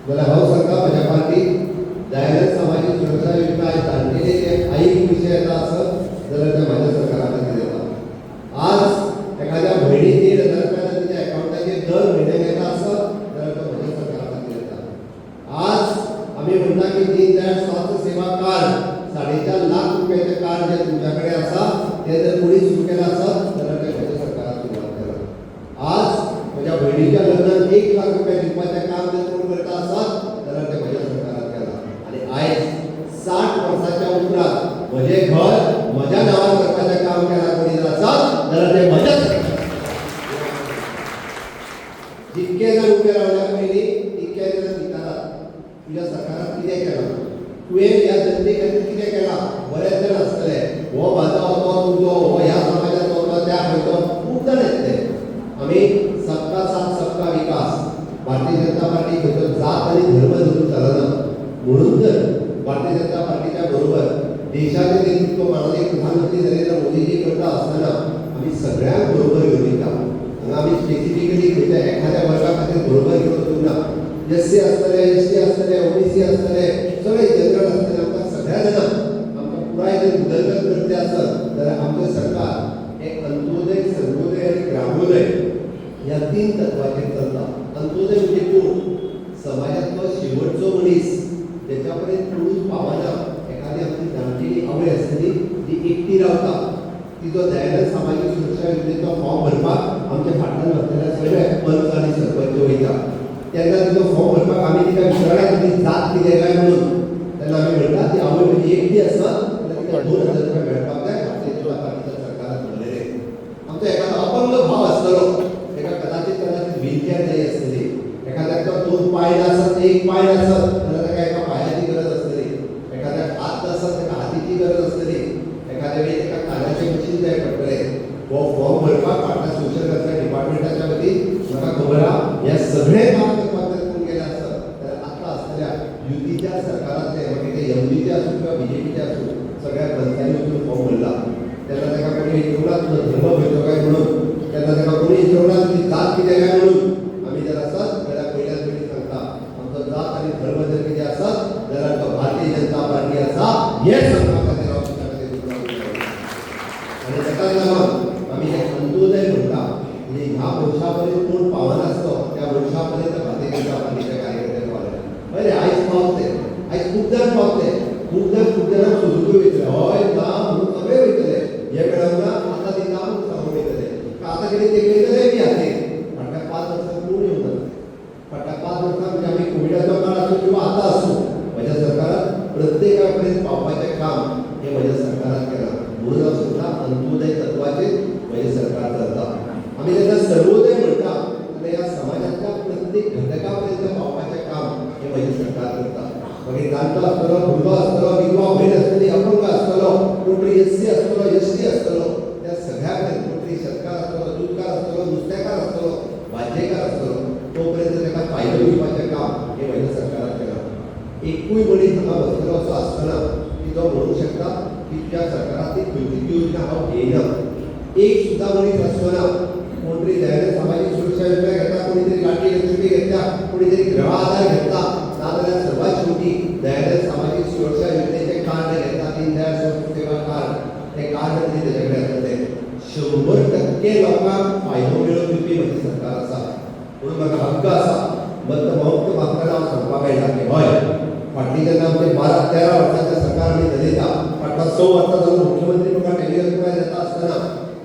जाल्यार हांव सांगता, म्हज्या पार्टीक दयानंद सामाजीक सुरक्षा योजना आयज जाणटेले जे आईक पयशे येता आसत जाल्यार ते म्हाज्या सरकारा खातीर येता. आज एखाद्या भयणीक 1500 रुपया जर तिच्या अकावंटाचेर दर म्हयन्याक येता आसत जाल्यार तो म्हज्या सरकारा खातीर येता. आज आमी म्हणटा की दीनदयाळ स्वास्थ्य सेवा कार्ड, 4.5 लाख रुपयाचें कार्ड जें तुमच्या कडेन आसा, तें जर कोणी सुरू केलां आसत जाल्यार तें म्हज्या सरकारान सुरवात केलां. आज म्हज्या भयणीच्या लग्नाक 1 लाख रुपया दिवपाचें काम जर कोण करता आसत जाल्यार तें म्हज्या सरकारान केलां. आनी आयज 60 वर्साच्या उपरांत म्हजें घर म्हज्या नांवार करपाचें काम केलां कोणी जर आसत जाल्यार तें म्हज्या सरकारान. जितके जाण उबे रावल्या पयलीं तितके जाण विचारात, तुज्या सरकारान कितें केलां, तुवें ह्या जनते खातीर कितें केलां? बरेच जाण आसतले, हो म्हाजो, तो तुजो, हो ह्या समाजाचो, तो त्या खंयचो, खूब जाण येतले. आमी सबका साथ सबका विकास. भारतीय जनता पार्टी खंयचो जात आनी धर्म धरून चलना. म्हणून तर भारतीय जनता पार्टीच्या बरोबर देशाचें नेतृत्व माननीय प्रधानमंत्री नरेंद्र मोदीजी करता आसतना आमी सगळ्यांक बरोबर घेवन वयता. हांगा आमी स्पेसिफिकली खंयच्या एखाद्या वर्गा खातीर बरोबर घेवन वचूंक ना. एस सी आसतले, एस टी आसतले, ओबीसी आसतले, सगळे जनरल आसतले, आमकां सगळ्या जाणांक आमकां पुराय जर उदरगत करचे आसत जाल्यार आमचें सरकार हें अंत्योदय, सर्वोदय आनी ग्रामोदय ह्या तीन तत्वाचेर चलता. अंत्योदय म्हणजे कोण? समाजांतलो शेवटचो मनीस, ज्याच्या पर्यंत कोणूच पावना. एखादी आमची जाणटेली आवय आसतली जी एकटी रावता, तिचो दयानंद सामाजीक सुरक्षा योजनेचो फॉर्म भरपाक आमच्या फाटल्यान बसलेल्या सगळे पंच आनी सरपंच वयता. तेन्ना तिचो फॉर्म भरपाक आमी तिका विचारला तिची जात कितें काय म्हणून. तेन्ना आमी म्हणटा, ती आवय म्हजी एकटी आसत जाल्यार तिका 2000 रुपया मेळपाक जाय. भारतीय जनता पार्टीच्या सरकारान भरलेले. आमचो एखादो अपंग भाव आसतलो, ताका कदाचित कदाचित व्हीलचेअर जाय आसतली. एखाद्याक तर दोन पांय नासत, एक पांय नासत जाल्यार ताका एका पांयाची गरज आसतली. एखाद्याक हात नासत, ताका हातीची गरज आसतली. एखाद्या वेळी ताका कानाचें मशीन जाय पडटलें. हो फॉर्म भरपाक फाटल्या सोशल वेलफेअर डिपार्टमेंटाच्या वतीन म्हाका खबर आहा. हें सगळें काम करपाक जर कोण गेले आसत जाल्यार आतां आसतल्या युतीच्या सरकारांतले, मागीर ते एमजीचे आसूं किंवा बीजेपीचे आसूं, सगळ्या पंचांनी वचून फॉर्म भरला. तेन्ना ताका कोणी विचारूंक ना तुजो धर्म खंयचो काय म्हणून. तेन्ना ताका कोणी विचारूंक ना तुजी जात कितें काय म्हणून. आमी जर आसत जाल्यार पयल्यान पयलीं सांगता, आमचो जात आनी धर्म जर कितें आसत जाल्यार तो भारतीय जनता पार्टी आसा हें सांगपा खातीर हांव तुमच्या खातीर उलोवपाक. आनी ताकाच लागून आमी हे अंत्योदय म्हणटा, म्हणजे ह्या मनशा पर्यंत कोण पावनासलो त्या मनशा पर्यंत भारतीय जनता पार्टीच्या कार्यकर्ते पावले. बरें, आयज पावतले, आयज खूब जाण पावतले. खूब जाण खूब जाणांक सोदून वयतले, हय ना म्हणून सगळे वयतले. हे मेळोंक ना, आतां दिता म्हणून सांगून वयतले. आतां कितें तेंकयतले बी हातीर. फाटल्या 5 वर्सां कोण येवंक ना. फाटल्या 5 वर्सां म्हणजे आमी कोविडाचो काळ आसूं किंवा आतां आसूं, म्हज्या सरकारान प्रत्येका पर्यंत पावपाचें काम हें म्हज्या सरकारान केलां. म्हणून हांव सांगता, अंत्योदय तत्वाचेर म्हजें सरकार चलता. आमी जेन्ना सर्वोदय म्हणटा तेन्ना ह्या समाजांतल्या प्रत्येक घटका पर्यंत पावपाचें काम हें म्हजें सरकार करता. मागीर जाणटो आसतलो, भुरगो आसतलो, विधवा भयण आसतली, अपंग आसतलो, कोण तरी एस सी आसतलो, एस टी आसतलो, त्या सगळ्या पर्यंत, कोण तरी शेतकार आसतलो, दुदकार आसतलो, नुस्तेकार आसतलो, भाजयेकार आसतलो, तो पर्यंत ताका फायदो दिवपाचें काम हें म्हज्या सरकारान केलां. एकूय मनीस हांगा बसलेलो असो आसतना की तो म्हणूंक शकता की तुज्या सरकारांतली खंयचीच योजना हांव घेयना. एक सुद्दां मनीस आसचो ना. कोण तरी दयानंद सामाजीक सुरक्षा योजना घेता, कोणी तरी लाडली लक्ष्मी घेतल्या, कोणी तरी गृह आधार घेतला, नाजाल्यार सर्वात शेवटी दयानंद सामाजीक सुरक्षा योजनेचें कार्ड घेतला, दीनदयाळ स्वास्थ्य सेवा कार्ड, तें कार्ड तरी तेजे कडेन आसतलें. 100% लोकांक फायदो मेळोवन दिवपी म्हजें सरकार आसा. म्हणून म्हाका हक्क आसा, मत मुक्त मागतना हांव सांगपाक मेळटा की हय, फाटलीं जेन्ना आमचे 12-13 वर्सांचें सरकार आमी चलयता, फाटल्या 6 वर्सां जावन मुख्यमंत्री म्हाका टेन्युअर पुराय जाता आसतना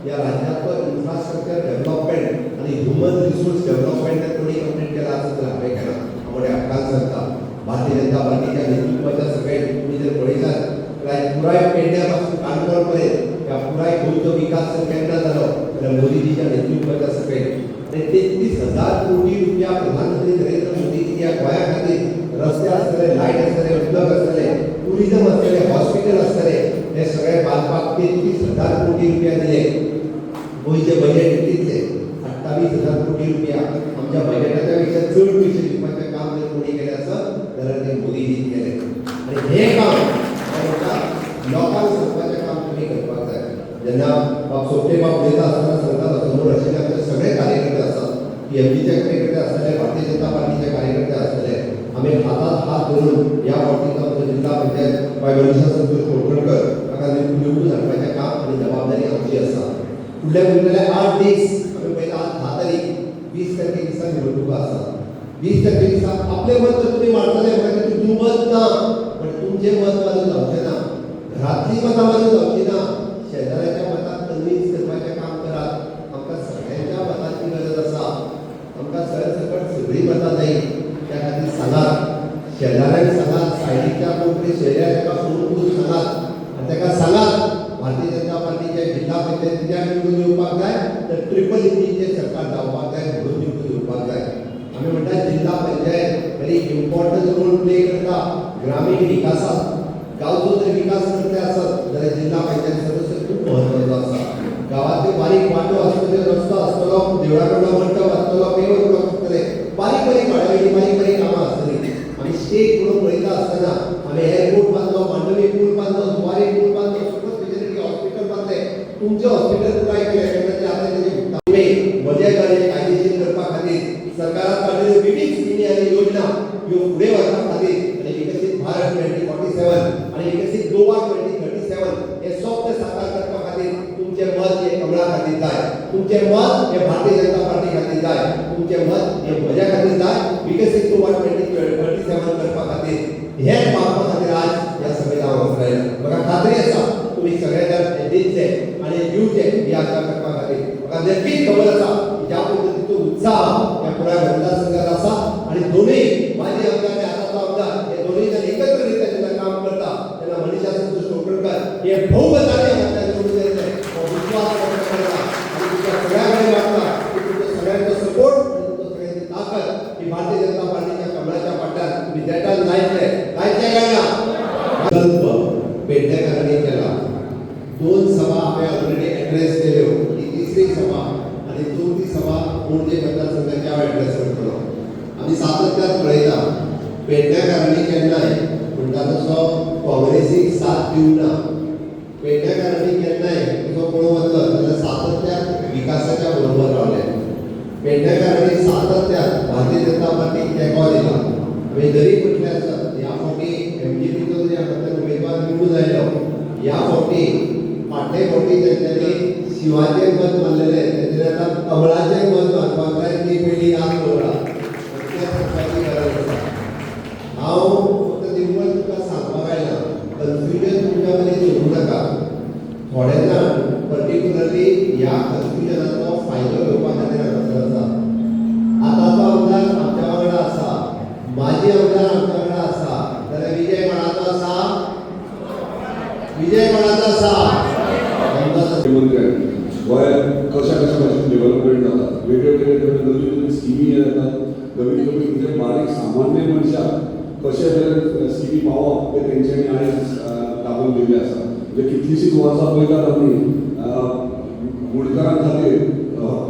ह्या राज्यातलो इन्फ्रास्ट्रक्चर डेव्हलपमेंट आनी ह्युमन रिसोर्स डेव्हलपमेंट जर कोणी कंप्लीट केला आसत जाल्यार हांवें केला. हांव मोठ्या हक्कान सांगता, भारतीय जनता पार्टीच्या नेतृत्वाच्या सगळे तुमी जर पळयशात जाल्यार पुराय पेडण्या पासून काणकोण पर्यंत ह्या पुराय गोंयचो विकास जर केन्ना जालो जाल्यार मोदीजीच्या नेतृत्वाच्या सकयल. आनी 33,000 कोटी रुपया प्रधानमंत्री नरेंद्र मोदीजी ह्या गोंया खातीर, रस्ते आसतले, लायट आसतले, उदक आसतले, टुरिझम आसतले, हॉस्पिटल आसतले, हे सगळे बांदपाक 33,000 कोटी रुपया दिले. गोंयचें बजेट कितलें? 28,000 कोटी रुपया. आमच्या बजेटाच्या पेक्षा चड पयशे दिवपाचें काम जर कोणी केलें आसत जाल्यार तें मोदीजीन केलें. आनी हें काम हांव म्हणटा, लोकांक सांगपाचें काम तुमी करपाक जाय. जेन्ना बाब सोपटे बाब उलयता आसतना सांगता, समोर आशिल्ले आमचे सगळे कार्यकर्ते आसात, पीएमजीचे कार्यकर्ते आसतले, भारतीय जनता पार्टीचे कार्यकर्ते आसतले. आमी हातात हात धरून ह्या फावटीचो आमचो जिल्हा पंचायत बाय मनीषा संतोष कोळंबकर हाका निवडून हाडपाचें काम आनी जबाबदारी आमची आसा. फुडल्या उरलेले 8 दीस आमी पळयता, आज 10 तारीख, 20 तारखे दिसा निवडणुका आसा. 20 तारखे दिसा आपलें मत तर तुमी मारतले, म्हाका तितून दुमत ना. पण तुमचें मत मारून जावचें ना, घरांतलीं मतां मारून जावची ना. शेजाऱ्याच्या मताक कन्विन्स करपाचें काम करात. आमकां सगळ्यांच्या मतांची गरज आसा. आमकां सरसकट सगळीं मतां जाय. त्या खातीर सांगात, शेजाऱ्यांक सांगात, सायडीच्या कोण तरी शेजाऱ्या ताका फोन करून सांगात आनी ताका सांगात, भारतीय जनता पार्टीचे जिल्हा पंचायत कित्याक निवडून येवपाक जाय तर ट्रिपल इंजिनचें सरकार जावपाक जाय म्हणून निवडून येवपाक जाय. आमी म्हणटा, जिल्हा panchayat very important role play करता ग्रामीण विकासात. गांवचो जर विकास करते आसत जाल्यार जिल्हा पंचायत सदस्य खूब महत्वाचो आसा. गांवांतल्यो बारीक वाटो आसतल्यो, रस्तो आसतलो, देवळा कडलो मंडप आसतलो, पेवर ब्लॉक आसतले, बारीक बारीक वाड्यावयलीं बारीक बारीक कामां आसतलीं. आमी स्टेट म्हणून पळयता आसतना आमी एअरपोर्ट बांदलो, मांडवी पूल बांदलो, जुवारी पूल बांदलो, सुपर स्पेशालिटी हॉस्पिटल बांदले, तुमचें हॉस्पिटल पुराय केलें. केन्ना तरी आतां तेजें तुमी म्हजें घर हें कायदेशीर करपा खातीर, सरकारान काडलेल्यो विविध स्किमी आनी योजना ह्यो फुडें व्हरपा खातीर आनी विकसीत भारत 2047 आनी विकसीत गोवा 2037 हे स्वप्न साकार करपा खातीर तुमचें मत हें कमळा खातीर जाय. तुमचें मत हें भारतीय जनता पार्टी खातीर जाय. तुमचें मत हें म्हज्या खातीर जाय. विकसीत गोवा 2037 करपा खातीर, हें मागपा खातीर आज ह्या सभेत हांव हांगासर आयला. म्हाका खात्री आसा, तुमी सगळे जाण हें दितले आनी दिवचे ही आशा करपा खातीर. म्हाका नक्कीच खबर आसा की ज्या पद्दतीचो उत्साह ह्या पुराय मतदारसंघात आसा आनी दोनूय माजी आमदार आनी आतांचो आमदार हे दोनूय जाण एकत्र रित्या जेन्ना काम करता तेन्ना मनीषा संतोष कोळंबकर हे भोवमतांनी हांगांतल्यान निवडून येतले हो विश्वास व्यक्त करता आनी तुमच्या सगळ्या कडेन मागता की तुमच्या सगळ्यांचो सपोर्ट आनी तुमच्या सगळ्यांची ताकद ही भारतीय जनता पार्टीच्या कमळाच्या पाट्यार तुमी देटान लायतले. लायतले काय ना? प्रकल्प पेडणेकरांनी केला. दोन सभा हांवें ऑलरेडी एड्रेस केल्यो. ही तिसरी सभा आनी चवथी सभा मोरजे मतदारसंघाची हांव एड्रेस करतलो. आमी सातत्यान पळयता, पेडणेकारांनी केन्नाय म्हणटा तसो काँग्रेसीक साथ दिवंक ना. पेडणेकारांनी केन्नाय तसो पळोवंक वचत जाल्यार सातत्यान विकासाच्या बरोबर रावले. पेडणेकारांनी सातत्यान भारतीय जनता पार्टीक तेंको दिला. आमी जरी म्हटलें आसत, ह्या फावटी एमजीपीचो जरी हांगासर उमेदवार निवडून आयलो ह्या फावटी, फाटले फावटी तेंच्यांनी शिवाचेर मत मारलेलें, तेंच्यांनी आतां कमळाचेर मत मारपाक जाय. ती पयली याद दवरा. तें सांगपाची गरज आसा. हांव फक्त निव्वळ तुका सांगपाक आयला, कन्फ्युजन तुमच्या मदीं दवरूं नाका. थोडे जाण पर्टिक्युलरली ह्या कन्फ्युजनाचो फायदो घेवपा खातीर हांगासर आसा. आतांचो आमदार आमच्या वांगडा आसा, माजी आमदार आमच्या वांगडा आसा, जाल्यार विजय कोणाचो आसा? विजय कोणाचो आसा? आमचो. मुख्यमंत्र्यान गोंयांत कशा कशा भाशेन डेव्हलपमेंट जाता, वेगळे वेगळे तरेन नवीन नवीन स्किमी येतात, नवीन नवीन म्हणजे बारीक सामान्य मनशाक कशे तरेन स्किमी पावप ते तेंच्यांनी आयज दाखोवन दिल्लें आसा. म्हणजे कितलींशींच वर्सां पळयतात आमी, मुंडकारां खातीर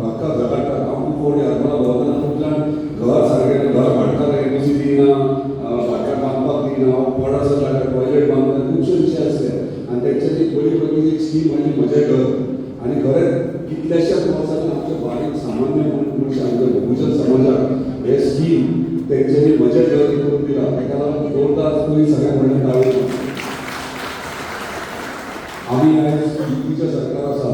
हक्का झगडटात. हांव खूब फावटी हरमला भोंवतना खूब जाण घर सारकें, घर भाटकार एनओसी दिना, भाटकार बांदपाक दिना, पड आसत जाल्यार टॉयलेट बांदता, खुबशे विशय आसले. आनी तेंच्यांनी पयली पयली एक स्कीम हाडली, म्हजें घर. आनी खरेंच कितल्याश्याच वर्सांनी आमच्या बारीक सामान्य मनशांक, म्हणजे बहुजन समाजाक हे स्कीम तेंच्यांनी म्हजें घर करून दिलां. ताका लागून जोरदार तुमी सगळ्यांत व्हडलें टाळयो. आमी आयज युतीचें सरकार आसा.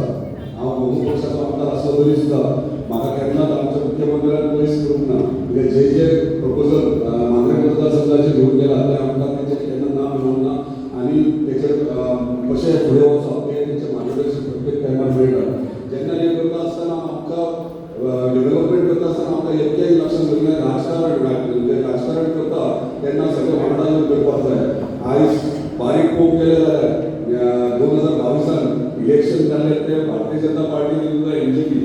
हांव मगो पक्षाचो आमदार आसलो तरी सुद्दां म्हाका केन्नाच आमच्या मुख्यमंत्र्यान पयस करूंक ना. म्हणजे जे जे प्रपोजल मांद्रे मतदारसंघाचे घेवन गेला ते आमकां तेंचे केन्ना ना म्हणूंक ना आनी तेचेर कशें फुडें वचप तें तेंचें मार्गदर्शन प्रत्येक टायमार मेळटा. जेन्ना हें करता आसतना, आमकां डेव्हलपमेंट करता आसतना आमकां इतकेंय लक्षात दवरूंक जाय, राजकारण, म्हणजे राजकारण करता तेन्ना सगळें वांगडा येवन करपाक जाय. आयज बारीक पळोवंक गेलें जाल्यार 2022 इलेक्शन जालें ते भारतीय जनता पार्टी विरुद्ध एमजीपी,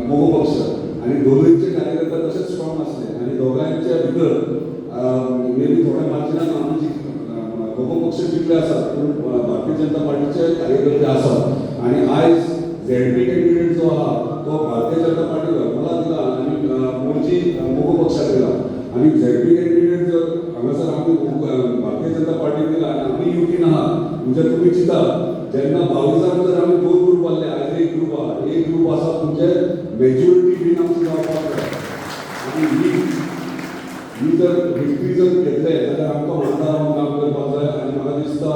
मगो पक्ष आनी दोनूयचे कार्यकर्ता तशेच स्ट्रॉंग आसले आनी दोगांयच्या भितर मे बी थोड्या मार्जिनान आमी मगो पक्ष जिखले आसात, पूण भारतीय जनता पार्टीचे कार्यकर्ते आसात. आनी आयज झेडपी कॅन्डिडेट जो आहा तो भारतीय जनता पार्टी हरमला दिला आनी मोरजी मगो पक्षाक दिला. आनी झेडपी कॅन्डिडेट जर हांगासर आमी भारतीय जनता पार्टीक दिला आनी आमी युतीन आहा, म्हणजे तुमी चिंता, जेन्ना 22 जर आमी दोन ग्रूप आहले, आयज एक ग्रूप आहा. एक ग्रूप आसा, म्हणजे मेजोरिटी बीन आमची जावपाक जाय. आनी ही ही जर विक्ट्री जर घेतले जाल्यार आमकां वांगडा रावन काम करपाक जाय. आनी म्हाका दिसता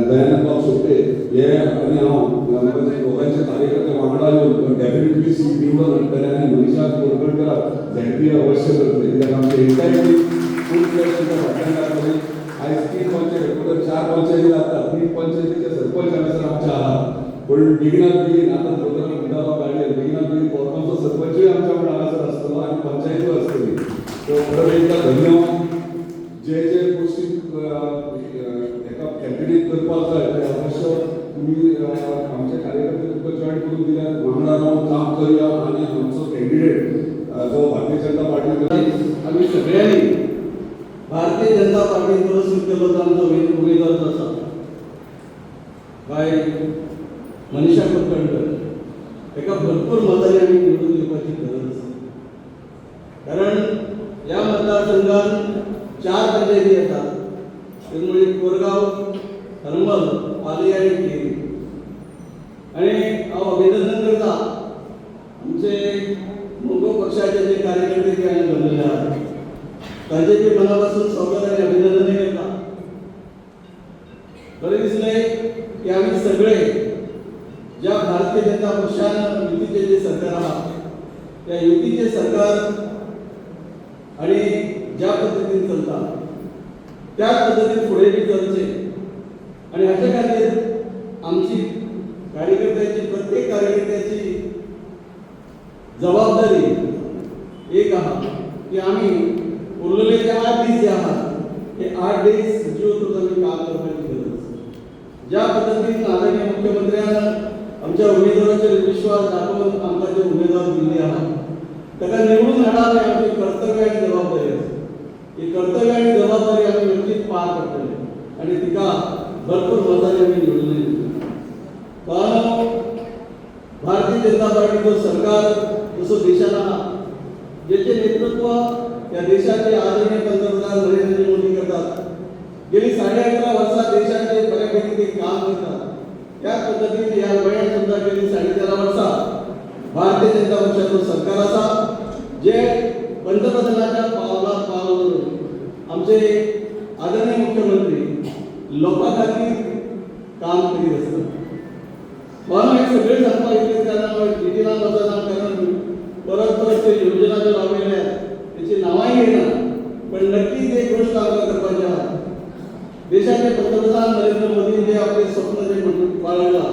दयानंद बाब सोपटे हे आनी हांव दोगांयचे कार्यकर्ते वांगडा येवन डेफिनेटली सीट निवडून हाडटले आनी मनीषा कोरगणकराक झेडपी अवश्य करतले, कित्याक आमचे एंटायर टीम फूल फ्लॅश तुमच्या फाटल्यान लागतली. आयज 3 पंचायती, टोटल 4 पंचायती लागतात, 3 पंचायतीचे सरपंच हांगासर आमचे आहात. पण बेगिनात बेगीन आतां दोतोरान म्हणटा गाडयेर बेगिनात बेगीन कोरगांवचो सरपंचूय आमच्या वांगडा हांगासर आसतलो आनी पंचायतूय आसतली. सो परत एकदा धन्यवाद. जे जे गोश्टी हेका कॅबिनेट करपाक जाय ते अवश्य तुमी आमचे कार्यकर्ते तुमकां जॉयन करून दिल्यात. वांगडा रावन काम करूया आनी आमचो कॅन्डिडेट जो भारतीय जनता पार्टी आमी सगळ्यांनी भारतीय जनता पार्टीन पुरस्कृत केल्लो जो आमचो उमेदवार जो आसा बाय मनीषा कोतकणकर, ताका भरपूर मतांनी आमी निवडून दिवपाची गरज आसा. कारण ह्या मतदारसंघात 4 पंचायती येतात, ते म्हणजे कोरगांव, हरमल, पाली आनी केरी. आनी हांव अभिनंदन करता आमचे मगो पक्षाचे जे कार्यकर्ते जे हांगा जमलेले आहात तांचे बी मनापासून स्वागत आनी अभिनंदनय करता. बरें दिसलें की आमी सगळे ज्या भारतीय जनता पक्षान युतीचे जे सरकार आहा त्या युतीचे सरकार आणि ज्या पद्दतीन चलता त्याच पद्दतीन फुडें बी चलचे आणि हाच्या खातीर आमची कार्यकर्त्याची, प्रत्येक कार्यकर्त्याची जबाबदारी एक आहा की आमी उरलेले जे 8 दीस जे आहात हे 8 दीस जीव तोडून आमी काम करपाची गरज आसा. ज्या पद्दतीन आदरणीय मुख्यमंत्र्यान आमच्या उमेदवाराचेर विश्वास दाखोवन आमकां जे उमेदवार दिल्ले आहा ताका निवडून हाडप हें आमचें कर्तव्य आनी जबाबदारी आसा. ही कर्तव्य आनी जबाबदारी आमी नक्कीच पार पडटले आनी तिका भरपूर मतांनी आमी निवडून दितले. भावांनो, भारतीय जनता पार्टीचो सरकार जसो देशान आहा, ज्याचे नेतृत्व या देशाचे आदरणीय पंतप्रधान नरेंद्र मोदी करतात, गेली 11.5 वर्सां देशाचे बऱ्यापैकी ते काम करतात. त्याच पद्दतीन ह्या गोंयांत सुद्दां गेली 13.5 वर्सां भारतीय जनता पक्षाचो सरकार आसा, जे पंतप्रधानाच्या पावलार पावल धरून आमचे आदरणीय मुख्यमंत्री लोकां खातीर काम करीत आसतात. म्हणून हे सगळे सांगपाक इतलें कारण डिटेलान वचना, कारण परत परत ते योजना ज्यो राबयल्या त्याची नांवांय घेयना. पण नक्कीच एक गोष्ट आमकां करपाची आहा. देशाचे पंतप्रधान नरेंद्र मोदी जे आपले स्वप्न जे बाळगला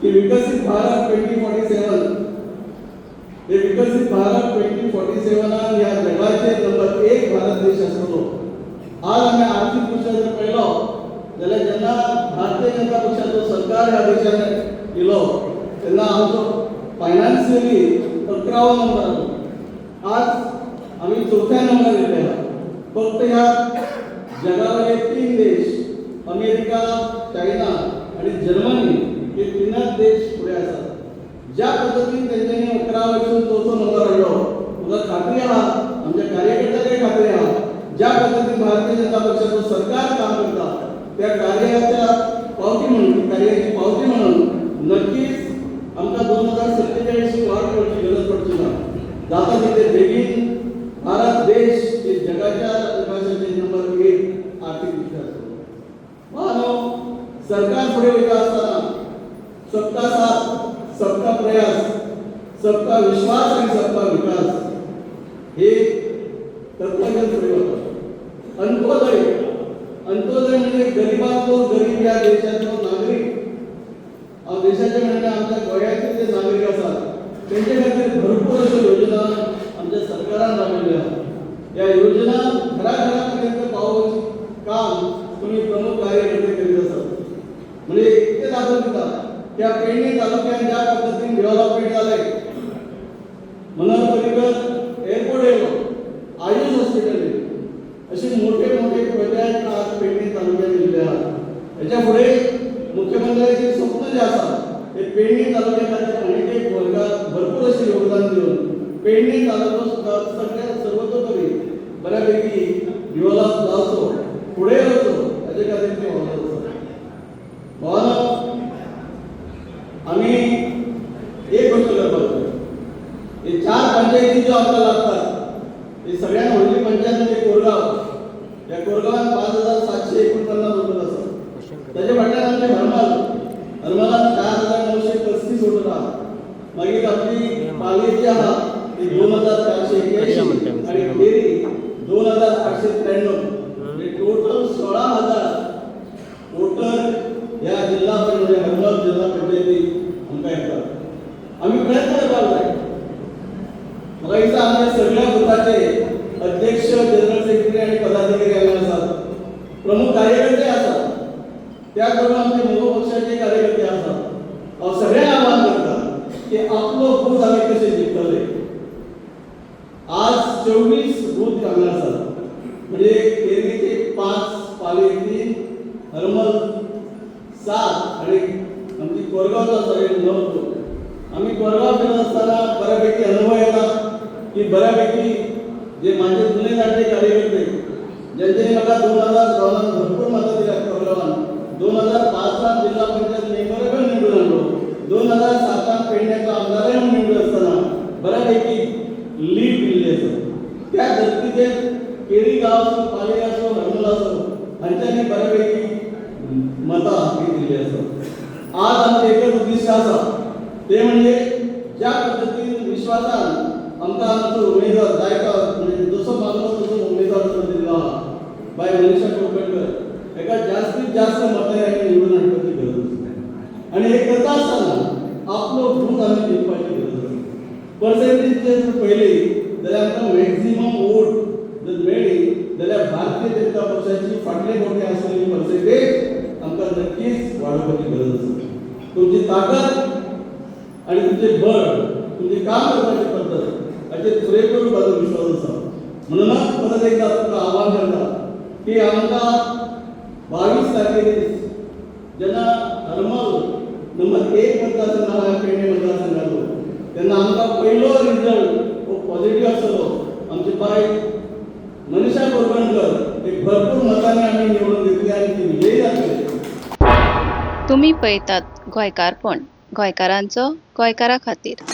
की विकसित भारत 2047, हे विकसित भारत 2047 ह्या जगाचे नंबर 1 भारत देश आसतलो. आज आमी आर्थिक दृष्ट्या जर पळयलो जाल्यार जेन्ना भारतीय जनता पक्षाचो सरकार ह्या देशान येयलो तेन्ना आमचो फायनान्शियली 11वो नंबर आसलो. आज आमी चवथ्या नंबर येयले आहा. फक्त ह्या जगावयले 3 देश अमेरिका, चायना आणि जर्मनी हे तीनच देश फुडें आसात. ज्या पद्दतीन तेंच्यांनी 11 वयसून चवथो नंबर हाडलो, म्हाका खात्री आहा, आमच्या कार्यकर्त्यांकय खात्री आहा, ज्या पद्दतीन भारतीय जनता पक्षाचो सरकार काम करता त्या कार्याच्या पावती म्हणून, कार्याची पावती म्हणून नक्कीच आमकां 2047 वाट पळोवची गरज पडची ना. जाता तितले बेगीन भारत देश हे जगाच्या नकाशाचे नंबर 1 आर्थिक दृष्ट्या आसतलो. भावांनो, सरकार फुडें वयता आसतना सबका साथ, सबका प्रयास, सबका विश्वास आणि सबका विकास हे तत्व घेऊन पुढे वता. अंत्योदय, अंत्योदय म्हणजे गरिबातलो गरीब या देशातलो नागरीक, हांव देशाचे म्हणजे आमच्या गोंयाचे जे नागरीक आसात तेंचे खातीर भरपूर अश्यो योजना आमच्या सरकारान राबयल्यो आहा. ह्या योजना घरा घरा पर्यंत पावोवपाची काम तुम्ही प्रमुख कार्यकर्ते करीत आसात. म्हणजे ते दाखोवन दिता त्या पेडणे तालुक्यात ज्या पद्दतीन डेव्हलपमेंट जालें, मनोहर पर्रीकर एअरपोर्ट येयलो, आयुष हॉस्पिटल येयलें, असे मोठे मोठे प्रोजेक्ट आज पेडणे तालुक्यात येयल्ले आहात. हेच्या फुडें मुख्यमंत्र्याचे स्वप्न जे आसा ते पेडणे तालुक्या खातीर आनीक एक वर्गात भरपूर अशें योगदान दिवन पेडणे तालुको सुद्दां सगळ्या सर्वतोपरी बऱ्यापैकी डेव्हलप जावचो, फुडें वचो हाजे खातीर ते वावरत आसा. भावांनो, आमी एक गोष्ट करपाक जाय. हे 4 पंचायती ज्यो आमकां लागतात हे ती सगळ्यात व्हडली पंचायत म्हणजे कोरगाव. ह्या कोरगावान 5749 वोटर आसा. ताजे फाटल्यान आमचे हरमल, हरमलान 4935 वोटर आहा. मागीर आपली पालयें जी आहा ती 2481 आनी केरी 2893, म्हणजे टोटल 16,000 वोटर ह्या जिल्हा म्हणजे हरमल जिल्हा पंचायती आमकां येतात. आमी प्रयत्न करपाक जाय. म्हाका दिसता आमच्या सगळ्या बुथाचे अध्यक्ष, जनरल सेक्रेटरी आनी पदाधिकारी हांगा आसात, प्रमुख कार्यकर्ते आसात, त्याच बरोबर आमचे मगो पक्षाचे कार्यकर्ते आसात. हांव सगळ्यांक आवाहन करता की आपलो बूथ आमी कशे जिखतले. आज 24 बूथ हांगा आसात, म्हणजे केरीचे 5, पालयें 3, हरमल 7 आणि आमची कोरगावचा आसा एक 9 बूथ. आमी कोरगाव फिरत आसतना बऱ्यापैकी अनुभव येता की बऱ्यापैकी जे माझे जुने जाणते कार्यकर्ते ज्यांच्यानी म्हाका 2014 भरपूर मतां दिल्या कोरगावान, 2005 जिल्हा पंचायत मेंबर पण निवडून आणलो, 2007 पेडण्याचो आमदारय म्हणून निवडून आसतना बऱ्यापैकी लीड दिल्ली आसा. त्या धर्तीचेर केरी गांव आसूं, पालयें आसूं, हरमल आसूं, हांच्यांनी बऱ्यापैकी मतां ही दिल्ली आसा. आज आमचें एकच उद्दिश्ट आसा, ते म्हणजे ज्या पद्दतीन विश्वासान आमकां आमचो उमेदवार जायतो, म्हणजे जसो मागलो तसो उमेदवार जो दिल्लो आहा बाय मनीषा कुडकडकर, हेका जास्तीत जास्त मतां आमी निवडून हाडपाची गरज आसा. आनी हे करता आसतना आपलो बूथ आमी जिखपाची गरज आसा. पर्सेंटेज जर पळयली जाल्यार आमकां मॅक्झिमम वोट जर मेळ्ळी जाल्यार भारतीय जनता पक्षाची फाटले फावटी आसलेली पर्सेंटेज आमकां नक्कीच वाडोवपाची गरज आसा. तुमची ताकद आणि तुमचे बळ, तुमचे काम करपाची पद्दत हाचेर पुरेपूर म्हाजो विश्वास आसा. म्हणूनच परत एकदा तुमकां आव्हान करता की आमकां 22 तारखेर जेन्ना हरमल नंबर 1 मतदारसंघ आहा, पेडणे मतदारसंघाचो, तेन्ना आमकां पयलो रिजल्ट हो पॉझिटिव्ह आसतलो. आमची बाय मनीषा कोरगणकर एक भरपूर मतांनी आमी निवडून दितली आनी ती विजयी जातली. तुमी पळयतात गोंयकारपण, गोंयकारांचो गोंयकारा खातीर.